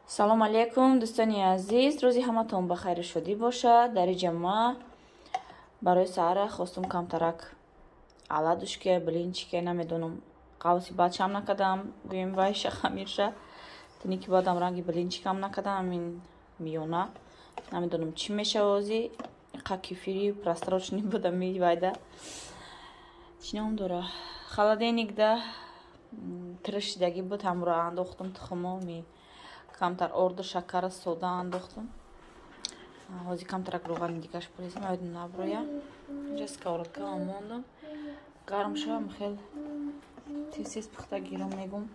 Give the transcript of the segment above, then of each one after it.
Салом алейкум, дӯстони азиз. Рӯзи ҳаматон ба хайру шодӣ бошад. Дар инҷа ма барои саҳара хостум камтарак аладушке, блинчике, намедонам, қавси бачам накардам, гӯем вайша хамирша. Тиники баъдам ранги блинчикам накардам, ин миёна. Намедонам чӣ мешавози. Қа кефири просрочный буда мивайда. Чӣ ном дора? Холодильникда тиришидагӣ буд, ҳамро андохтум тухмо ми камтар орду шакара сода андохтум. Ҳозир камтарак равғани дигаш порезам, ояд наброя. Инҷа сковородкаам мондам. Гарм шавам хел тез-тез пухта гирам мегум.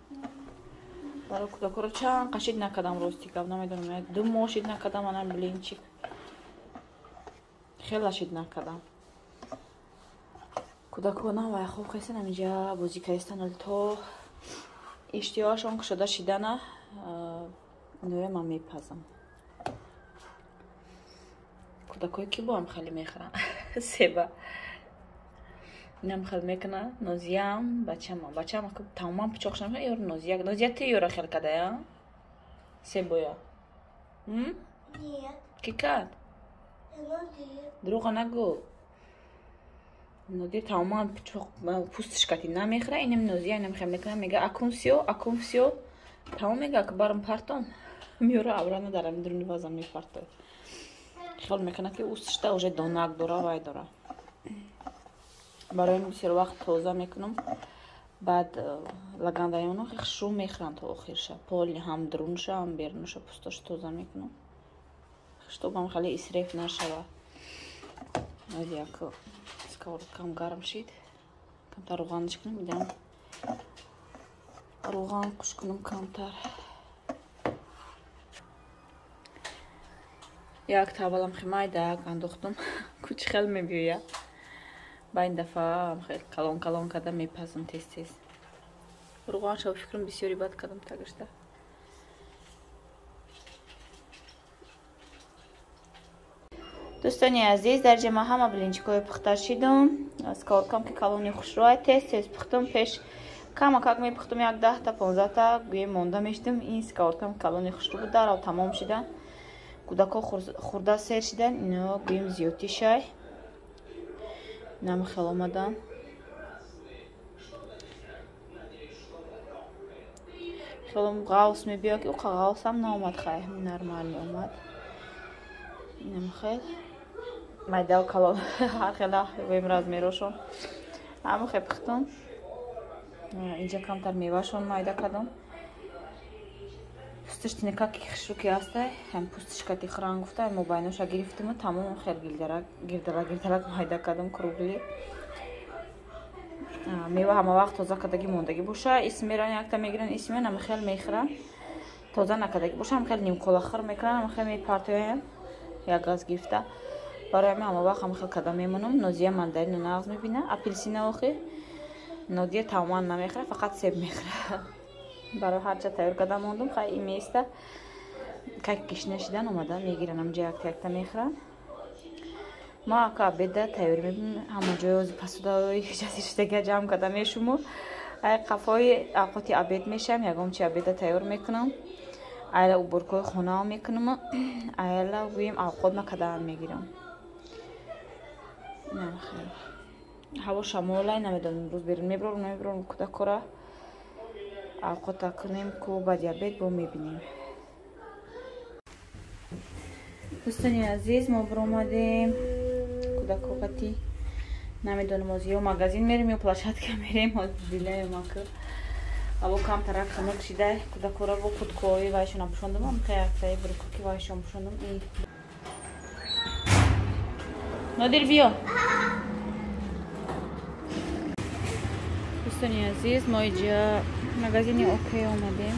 Барои кӯдакоро чанд қашид накардам, рости гап намедонам. 2 моҳ шид накардам, ана блинчик. Хела шид накардам. Кӯдако навай хоб хестан, ҳаминҷа бозӣ кардистан, то иштиҳоашон кушода шидана иноя ман мепазам. Кӯдакое ки боам хеле мехӯранд. Себа. Инам хел мекуна, Нозиям, бачама. Бачама тамоман пичоқ шуда, ёр Нозия. Нозия ти ёра хел кадая? Себоя. Нет. Ки кард? Дурӯға нагӯ. Нодир тамоман пичоқ пӯстиш кати намехӯра, инам Нозия инам хел мекуна, мега акун всё, акун всё. Тамом мега, ки барам партом. Меёра аврана дар ҳамин дуруни вазам мепартояд. Хиёл мекунад, ки устишта уже донак дора, вай дора. Барои ин бисёр вақт тоза мекунам. Баъд лагандаёно хушрӯ мехӯранд то охирша. Поли ҳам дурунша, ҳам берунша пӯстош тоза мекунам. Штобам хеле исреф нашава. Ози як сковородкам гарм шид. Камтар равғанаш кунам, идам равған қуш кунам камтар. Як тавалам химайда андохтум. Куч хел мебиёя. Ба ин дафъа хел калон калон карда мепазам тез-тез. Равғанша фикрам бисёри бад кардам тагашта. Дӯстони азиз, дар ҷама ҳама блинчикҳои пухта шидум. Сковородкам ки калони хушрӯай тез-тез пухтум. Пеш камакак мепухтум, як 10-та 15-та гӯем монда мешидум. Ин сковородкам калони хушрӯ буд, дарав тамом шидан. Кӯдако хурда сер шидан, ино гӯем зиёдтӣ шай. Инам хел омадан. Хелом ғавс мебиёд, ки уқа ғавсам наомад, хай нормально омад. Инам хел майдау калон ҳар хела гӯем размерошон. Ҳама хел пухтум. Инҷа камтар мевашон майда кардам. Пӯсташ тинакак хушрӯ ки ҳастай, ҳам пӯсташ кати хӯран гуфта, мобайноша гирифтиму тамом хел гирдалак гирдалак майда кардам кругли. Мева ҳама вақт тоза кардагӣ мондагӣ боша, ис меран якта мегиран, ис меян, ҳама хел мехӯран. Тоза накардагӣ боша, ҳама хел нимкола хӯр мекунан, ҳама хел мепартоян, як газ гирифта. Барои ҳамин ҳама вақт ҳама хел карда мемонам. Нозия мандарину нағз мебина, апелсина охи Нодир тамоман намехӯра, фақат себ мехӯра. Барои ҳарча тайёр карда мондум, хай ин меиста. Как гишна шидан омада мегиран, ҳамҷа якта якта мехӯран. Ма ака обеда тайёр мебинам, ҳама ҷои ози пасудаҳои ҷазиршидага ҷамъ карда мешуму. Ай қафои авқоти обед мешавам, ягон чи обеда тайёр мекунам. Айла уборкаҳои хонаам мекунам, айла гӯем авқот накардаам мегирам. Инам хел. Ҳаво шамолай, намедонам рӯз берун мебарорам, намебарорам кӯдакора. Авқота кунем, ку баъди обед бо мебинем. Дӯстони азиз, мо биромадем кӯдако қати. Намедонам оз ё магазин мерем ё площадка мерем, оз дилаем ака. Ҳаво камтарак хунук шида, кӯдакора бо курткаҳои вайшона пӯшондум, ҳам яктаи брюкоки вайшон пӯшондум. Нодир биё. Дӯстони азиз, мо инҷа магазини Окей омадем.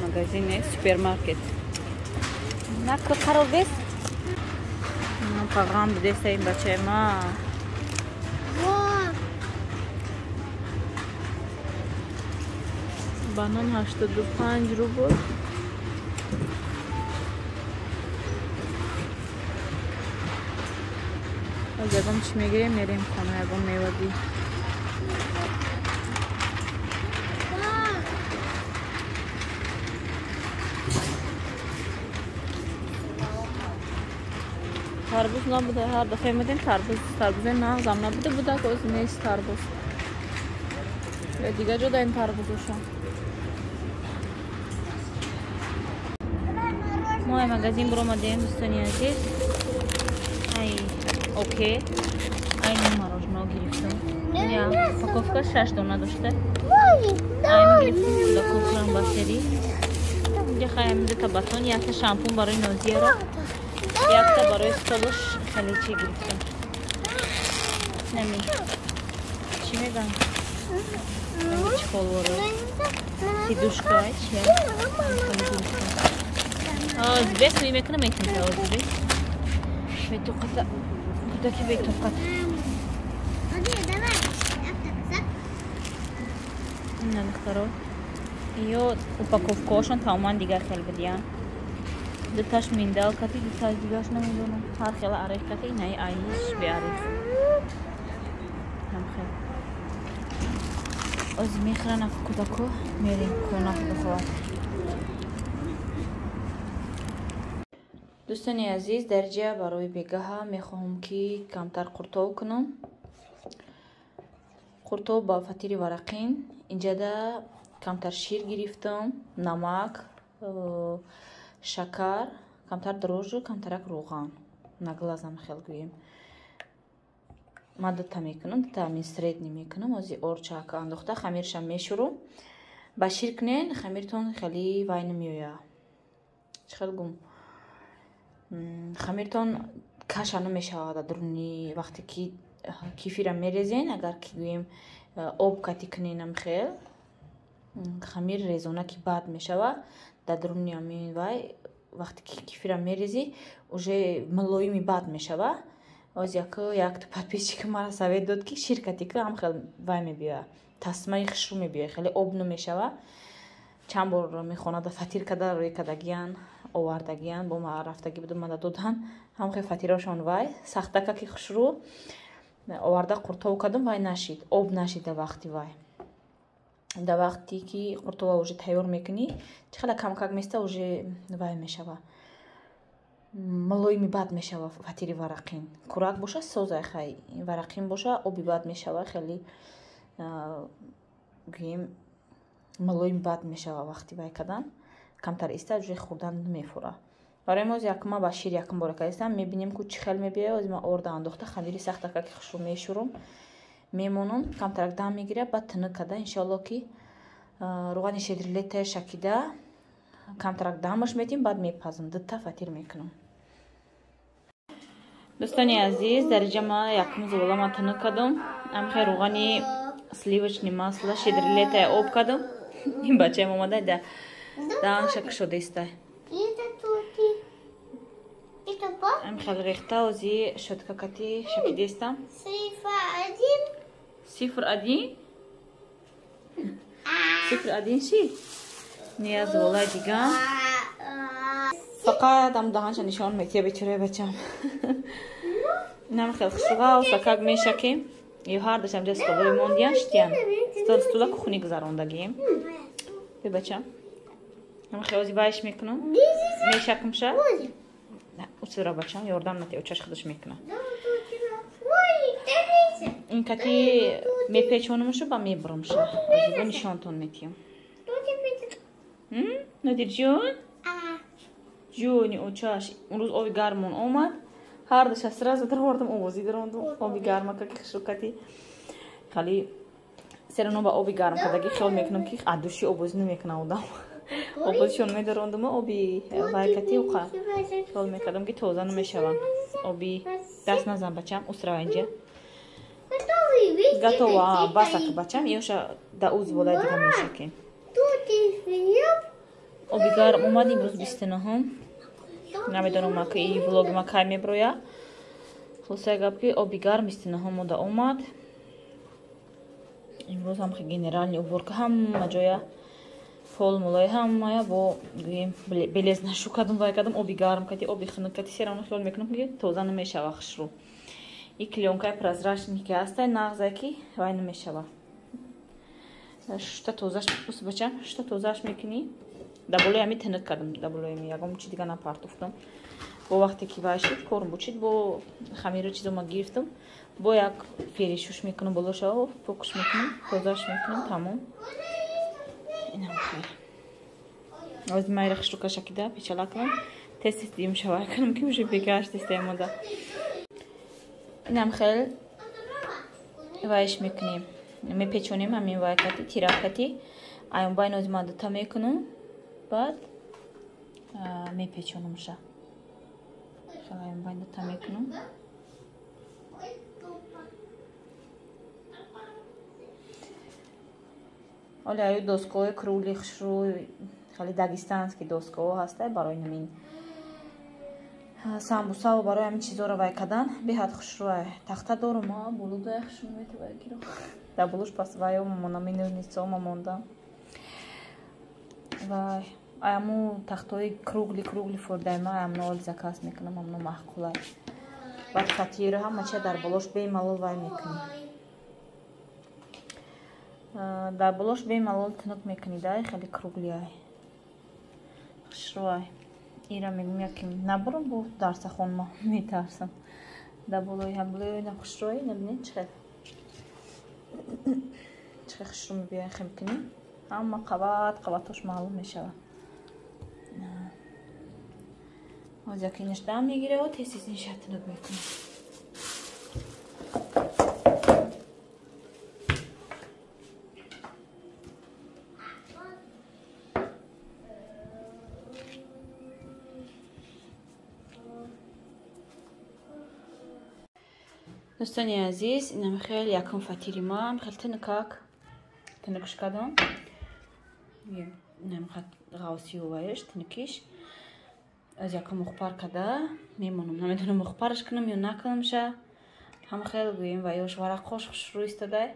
Магазини супермаркет. Наку қарор бес? Пағам будеста ин бачаи ма. Банан 85 рубл. Аз ягон чӣ мегирем, мерем хона, ягон мевагӣ. Тарбуз набуда, ҳар дафъа омадем тарбуз, тарбузе нағзам набуда, буда оз нест тарбуз. Ё дигар ҷо даем тарбузоша. Мо ай магазин буромадем, дӯстони азиз. Ай, окей. Ай, мороженое гирифтам. Я упаковка 6 дона дошта. Ай, гирифтам кӯдако хӯрам басери. Инҷа хаям дута батон, якта шампун барои Нозияро, якта барои столаш хеле чӣ гирифтам. Нами. Чӣ мегӯям? Чӣ холворо? Сидушка, чия? Озбек суи мекунам, метинта озбек. Бетоқата. Кӯдаки бетоқат. Ина духтаро. Ё упаковкаҳошон тамоман дигар хел будиян. Дуташ миндал кати, дуташ дигаш намедонам. Ҳар хела орех кати, инаи айш беорех. Ҳам хел. Оз мехӯран ака кӯдако, мерем хона худо. Дӯстони азиз, дар ҷа барои бегаҳа мехоҳам ки камтар қуртов кунам. Қуртов ба фатири варақин. Инҷада камтар шир гирифтам, намак, шакар, камтар дрожжу, камтарак рӯған. Наглазам хел гӯем. Ман дута мекунам, дута ҳамин средний мекунам. Ози орчака андохта хамиршам мешурум. Ба шир кунен, хамиртон хеле вай намеояд. Чӣ хел гум? Хамиртон каша намешавад дар дуруни вақте ки кефира мерезен, агар ки гӯем об кати куненам хел, хамир резона ки бад мешавад дар дуруни ҳамин вай вақте ки кефира мерезӣ уже мулоими бад мешавад. Оз якта подписчик мара совет дод ки шир кати ки ҳам хел вай мебиёяд, тасмаи хушрӯ мебиёяд, хеле об намешавад. Чанд бор мехонада фатир када рӯй кадагиян, овардагиян, бо ма рафтагӣ будум, мада додан, ҳам хел фатирошон вай сахтака ки хушрӯ оварда қуртов кардум, вай нашид, об нашид дар вақти вай. Дар вақте ки қуртова уже тайёр мекунӣ, чӣ хела камкак места уже вай мешава. Мулоими бад мешава фатири варақин. Курак боша созай хай, варақин боша оби бад мешава, хеле гӯем мулоим бад мешава вақти вай кардан. Камтар иста уже хӯрдан намефура. Барои мо якма ба шир якм бора кардистам, мебинем ку чӣ хел мебиёяд. Оз ман орда андохта хамири сахтака ки хушрӯ мешурум, мемонам, камтарак дам мегирад, баъд тинук карда иншоалло ки рӯғани шедрилета шакида камтарак дамаш метим, баъд мепазам, дута фатир мекунам. Дӯстони азиз, дар инҷа ма якум зувола ма тинук кардам, амхе рӯғани сливочный масло шедрилета об кардам. Ин бачаам омада да даҳанша кушода иста. Ам хел рехта ози шотка кати шакидестам. 0,1 0,1 ши? Не аз волай дига. Фақат ам даҳанша нишон метия бечораи бачам. Нам хел хушуға сакак мешакем. Ё ҳар дашам ҷа столои мондиян штиян. Стол стула кухни гузарондагием. Бе бачам. Ам хел ози вайш мекунам. Мешакумша. Усира бачам ёрдам натия, очаш худаш мекунад. Ин кати мепечонумшу ба мебурумша. Озиба нишонтон метиям. Нодирҷон? Ҷони очаш. Он рӯз оби гармон омад. Ҳар даша сразу даровардам, овозӣ дарондум. Оби гарма ка хушрӯ кати. Хали серано ба оби гарм кадаги хиёл мекунам ки адуши обозӣ намекунам одам. Обозишон медарондум, оби вай кати уқа. Хиёл мекардам ки тоза намешавам. Оби даст назан бачам, усрава инҷа. Готово, басак бачам, ёша да уз болай дига мешакем. Оби гарм омад имрӯз 29-ум. Намедонам ки и влоги ма кай меброя. Хулосаи гап ки оби гарм 29-ум ода омад. Имрӯз ҳам генеральный уборка ҳама ҷоя пол мулои ҳамая бо гӯем белезна шу кардам, вай кардам, оби гарм кати, оби хунук кати, серано хиёл мекунам ки тоза намешава хушрӯ. И клёнкаи прозрачный ки ҳастай, нағзае ки вай намешава. Шушта тозаш, ус бачам, шушта тозаш мекунӣ. Дар болои ҳами тинук кардам, дар болои ҳами ягон чи дига напартофтам. Бо вақте ки вай шид, корм бучид, бо хамиру чизо ма гирифтам, бо як феришуш мекунам, болошао покуш мекунам, тозаш мекунам, тамом. Инам хел. Оз майра хушрука шакида печала кунам, тез тез дим шавай кунам, ки уже бегашт истемода. Инам хел вайш мекунем, мепечонем ҳамин вайкати тиракати аёнбайн ози ман дута мекунам, баъд мепечонамша. Хел аёнбайн дута мекунам. Оли аю доскаҳои кругли хушрӯй, хеле дагестанский доскаҳо ҳаста барои ҳамин самбусаву барои ҳамин чизоро вай кардан беҳад хушрӯй. Тахта дорум, а болудая хушрӯ метавай гирам. Дар болуш пас вайо мемонам, инӯ монда. Вай аяму тахтаҳои кругли кругли фурдайма аямно оли заказ мекунам, амно маъқулай. Баъд фатира ҳама чия дар болош бемалол вай мекунӣ. Дар болош бемалол тунук мекунӣ, дай хеле круглиай. Хушрӯай. Ира мегӯм яки набурам бо дарсахон ма метарсам. Дар болои ҳам болои ина хушрӯай, набинед чӣ хел. Чӣ хел хушрӯ мебиёян хем кунӣ. Ҳама қабат қабатош маълум мешавад. Оз яки инаш дам мегира, тез тез инша тунук мекунам. Дӯстони азиз, инам хел якум фатири ман, хел тунукак тунукш кардам. Инам ғавсию ваеш тунукиш. Аз якум мухпар када мемонам. Намедонам мухпараш кунам ё накунамша. Ҳам хел гӯем ваёш варақош хушрӯ истодай.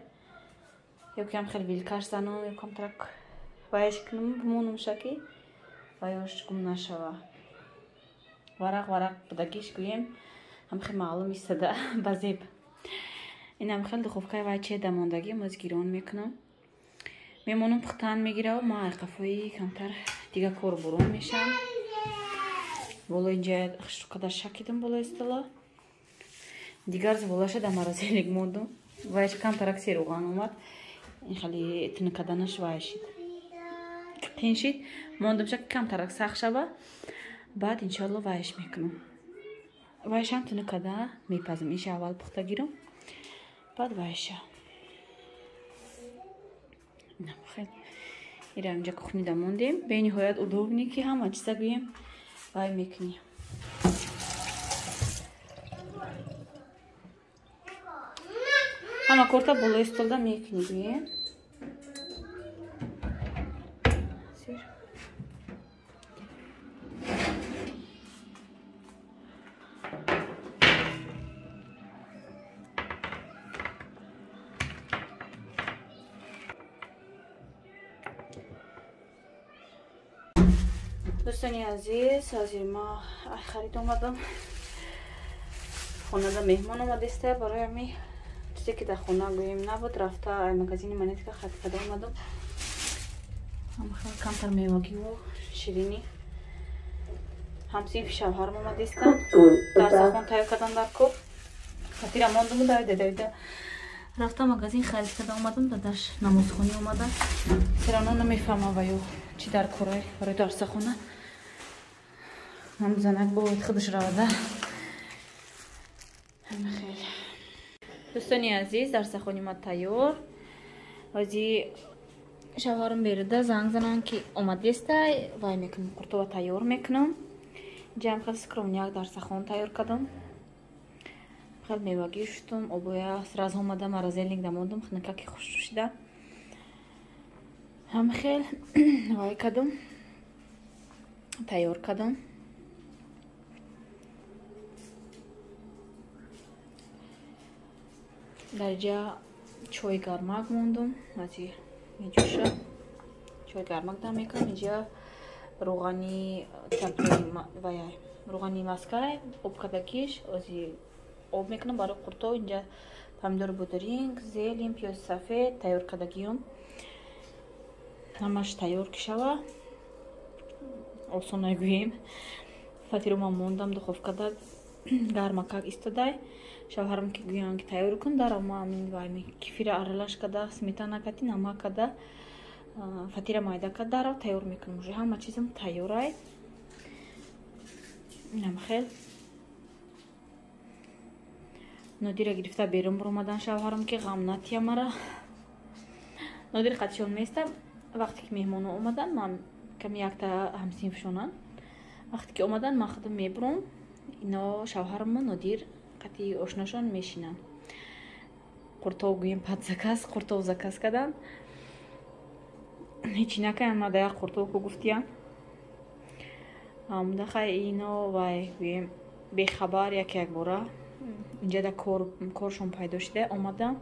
Ё ки ҳам хел вилкаш занам, ё камтарак ваеш кунам, бимонамша ки ваёш гум нашава. Варақ варақ будагиш гӯем ҳам хел маълум истода ба зеб. Инам хел духовкаи вай че дамондагӣ моз гирон мекунам. Мемонам пухтан мегирав, ма айқафои камтар дига кор бурон мешам. Боло инҷа хушрӯқадар шакидам болои стола. Дигар болаша дар морозилник мондум. Вайш камтарак серуған омад. Ин хеле тунукаданаш вай шид. Қин шид. Мондум шак камтарак сахт шава. Баъд иншоалло вайш мекунам. Вайшам тунукада мепазам. Иша аввал пухта гирам. Баъд вайша. Хел. Ира инҷа кухнида мондем. Бениҳоят удобни ки ҳама чиза гӯем вай мекунӣ. Ҳама корта болои столда мекунӣ гӯем. Дӯстони азиз, ҳозир ма харид омадам. Хонада меҳмон омадеста, барои ҳами чизе ки дар хона гӯем набуд, рафта ай магазини Монетка харид карда омадам. Ҳам камтар мевагиву ширинӣ. Ҳамсинфи шавҳарам омадестан. Дарсахон тайёр кардан дар кор. Фатира мондуму давида давида рафта магазин харид карда омадам. Дадаш намозхонӣ омада. Серано намефаҳмам ваё чӣ дар корай барои дарсахона. Ҳам занак бояд худаш равада. Хеле. Дӯстони азиз, дарсахони ма тайёр. Ози шавҳарам беруда занг занан ки омадестай, вай мекунам, қуртова тайёр мекунам. Инҷа ҳам хеле скромняк дарсахон тайёр кардам. Хеле мевагӣ шудам, обоя сразу омада морозильник дамондам, хунукаки хушрӯ шида. Ҳам хел вай кардам, тайёр кардам. Дар ҷа чой гармак мондум, ази меҷӯша. Чой гармак дам мекунам. Инҷа рӯғани вай рӯғани маскай об кардагиш, ози об мекунам барои қурто. Инҷа помидори будринг, зелень, пиёзи сафед тайёр кардагиём. Ҳамаш тайёр ки шава, осон нагӯем. Фатиро ман мондам духовкада гармакак истодай. Шавҳарам ки гӯянд ки тайёр кун, дарав ма амин вай кефира аралаш када, сметана кати, намак када, фатира майда када, дарав тайёр мекунам. Уже ҳама чизам тайёрай. Инам хел. Нодира гирифта берун буромадан шавҳарам ки ғам натия мара. Нодир қатишон места. Вақте ки меҳмоно омадан, ман ками якта ҳамсинфшонан. Вақте ки омадан, ман худам мебурам. Ино шавҳарам Нодир қати ошношон мешинанд. Қуртов гӯем пад заказ, қуртов заказ кадан. Ҳечи накаям, ма да як қуртов ку гуфтиян. Амда хай ино вай гӯем бехабар як як бора инҷа да коршон пайдо шуда омадан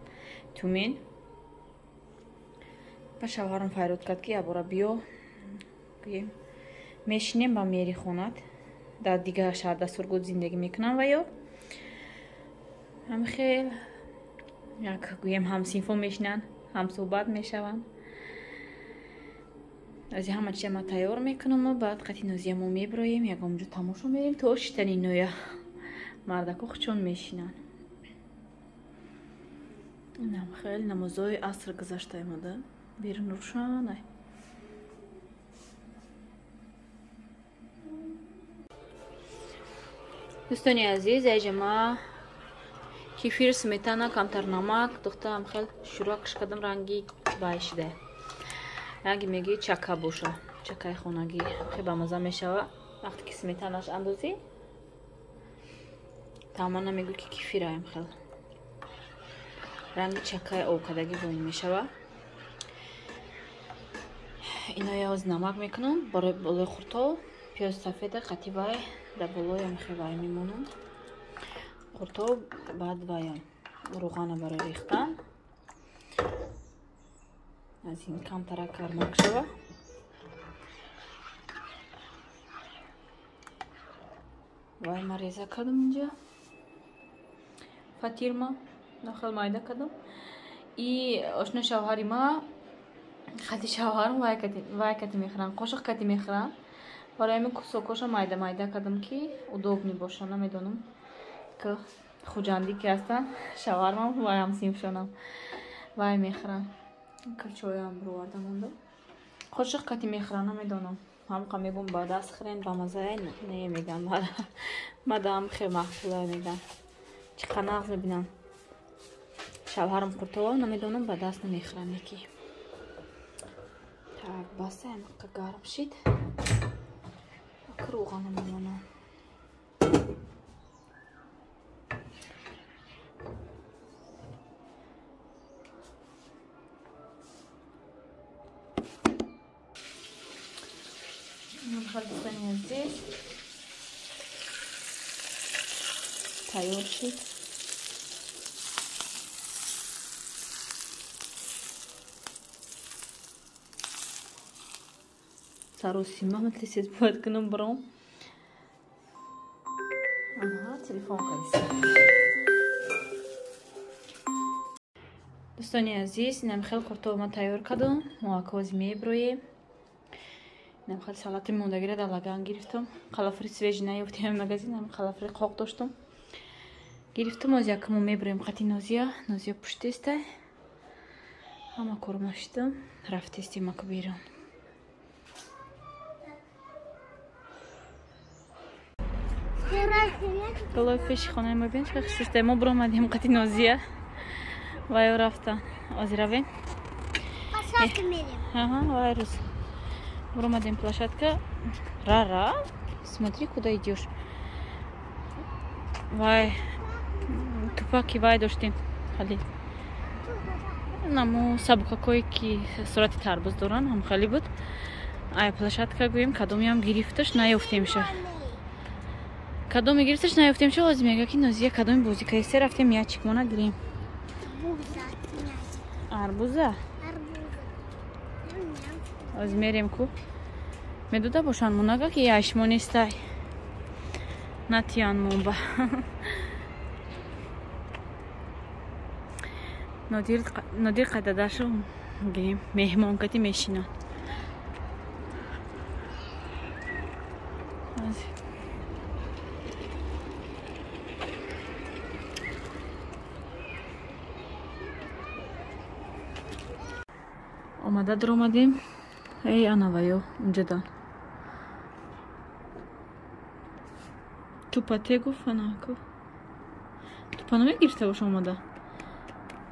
Тюмен. Ба шавҳарам файрод кард ки якбора биё гӯем мешинем ба мери хонат. Дар дигар шаҳр дар Сургут зиндагӣ мекунам ва ё ҳам хел як гӯем ҳамсинфо мешинанд, ҳамсӯҳбат мешаванд. Аз ҳама чиза ман тайёр мекунам ва баъд қати Нозия мо меброем, ягон ҷо тамошо мерем то шитани ноя. Мардако хучон мешинанд. Инам хел намозои аср гузашта омада. Берун рӯшанай. Дӯстони азиз, айҷа ма кефир, сметана, камтар намак духтаам хел шӯракш кардам, ранги бай шуда. Ранги мегӯи чака боша, чакаи хонагӣ хеле бамаза мешава. Вақте ки сметанаш андозӣ, таъман намегӯй ки кефираем хел. Ранги чакаи обкардагӣ боин мешава. Ино ёз намак мекунам барои болои қуртов, пиёз сафеда қати вай дар болои ҳам вай мемонам. Қуртов баъд вай рӯғана барои рехтан. Аз ин камтарак гармак шава. Вай ма реза кардам инҷа. Фатирма нахел майда кардам. И ошно шавҳари ма хати шавҳарам вай кати мехӯранд, қошиқ кати мехӯранд. Барои ҳамин кусокоша майда майда кардам ки удобни боша. Намедонам ки хуҷандӣ ки ҳастанд, шавҳармам вай ҳамсинфшонам вай мехӯранд. Килчоям бироварда монда. Қошиқ кати мехӯранд, намедонам. Ҳамқа мегӯм ба даст хӯрен, ба маззае не мегӯям. Мадам хел маъқула мегӯям. Чӣ қадр нағз мебинам. Шавҳарам қуртова, намедонам ба даст намехӯранд яки. Так, баса ҳамқа гарм шид. Рӯғана мемонам. Дӯстони азиз, тайёр шид. Саросима тез бояд кунам баром. Аҳа, телефон кардист. Дӯстони азиз, инам хел қуртов ман тайёр кардам. Мо акози меброем. Инам хел салати мондагиро дар лаган гирифтам. Қалафри свежий наёфтем магазин, ам қалафри қоқ доштам. Гирифтам, оз якмо меброем қати Нозия. Нозия пуштестай. Ҳама корма шидам, рафтестем аку берун. Голои пеши хонаи мо бин, чӣ хушрӯштай. Мо биромадем қати Нозия. Вай рафта. Ози равем. Площадка мерем. Ага, вай рӯз. Биромадем площадка. Ра-ра. Смотри, куда идёшь. Вай тупаки вай доштем. Хали. Намо сабукакое ки сурати тарбуз доранд, ҳам хали буд. Ай площадка гӯем, кадомиам гирифташ, наёфтемша. Кадоме гирифташ, наёфтемша. Ози мега ки Нозия кадоми бозӣ кайсе рафтем, ячик мона гирем. Арбуза? Ози мерем ку. Медода бошанд монага ки яшмо нестай. Натиян момба. Нодир қайдадашу гирем, меҳмон кати мешинанд. Омада даромадем. Эй, анаваё унҷадан. Тупа те гуфт, анаку. Тупа намегирифта бош омада.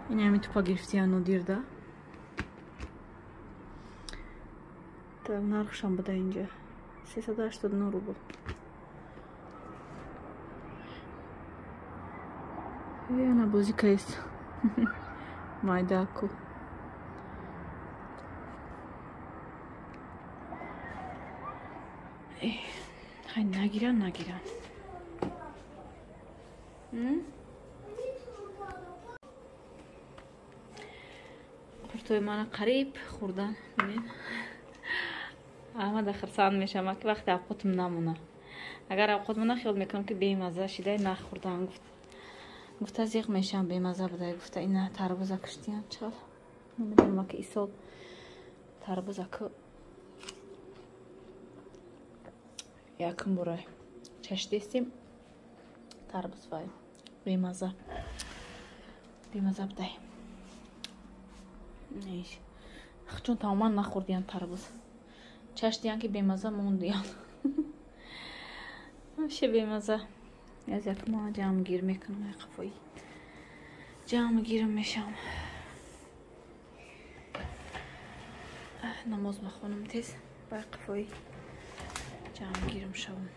Ин ҳами тупа гирифтия Нодирда. Так, нархшам буда инҷа. 389 рубл. Эй, ана бозӣ каест. Майдаку. Хай нагирам, нагирам. Қуртои мана қариб хӯрдан. Бинед. Аҳмада хурсанд мешавам, ки вақте авқотам намона. Агар авқот мона, хиёл мекунам, ки бемазза шидай нахӯрдан. Гуфта зиқ мешавам, бемазза будай. Гуфта ина тарбуза киштиям чал. Намедонам, ки исол тарбузаку якум бора чашидестем. Тарбуз вай бемазза. Бемазза будай. Чун тамоман нахӯрдиян тарбуз. Чашдиян, ки бемазза мондиян. Вообще бемазза. Аз як ма ҷамъгир мекунам, қафои. Ҷамъгир мешавам. Намоз махонам тез, бай қафои ҷамъгирм шавам.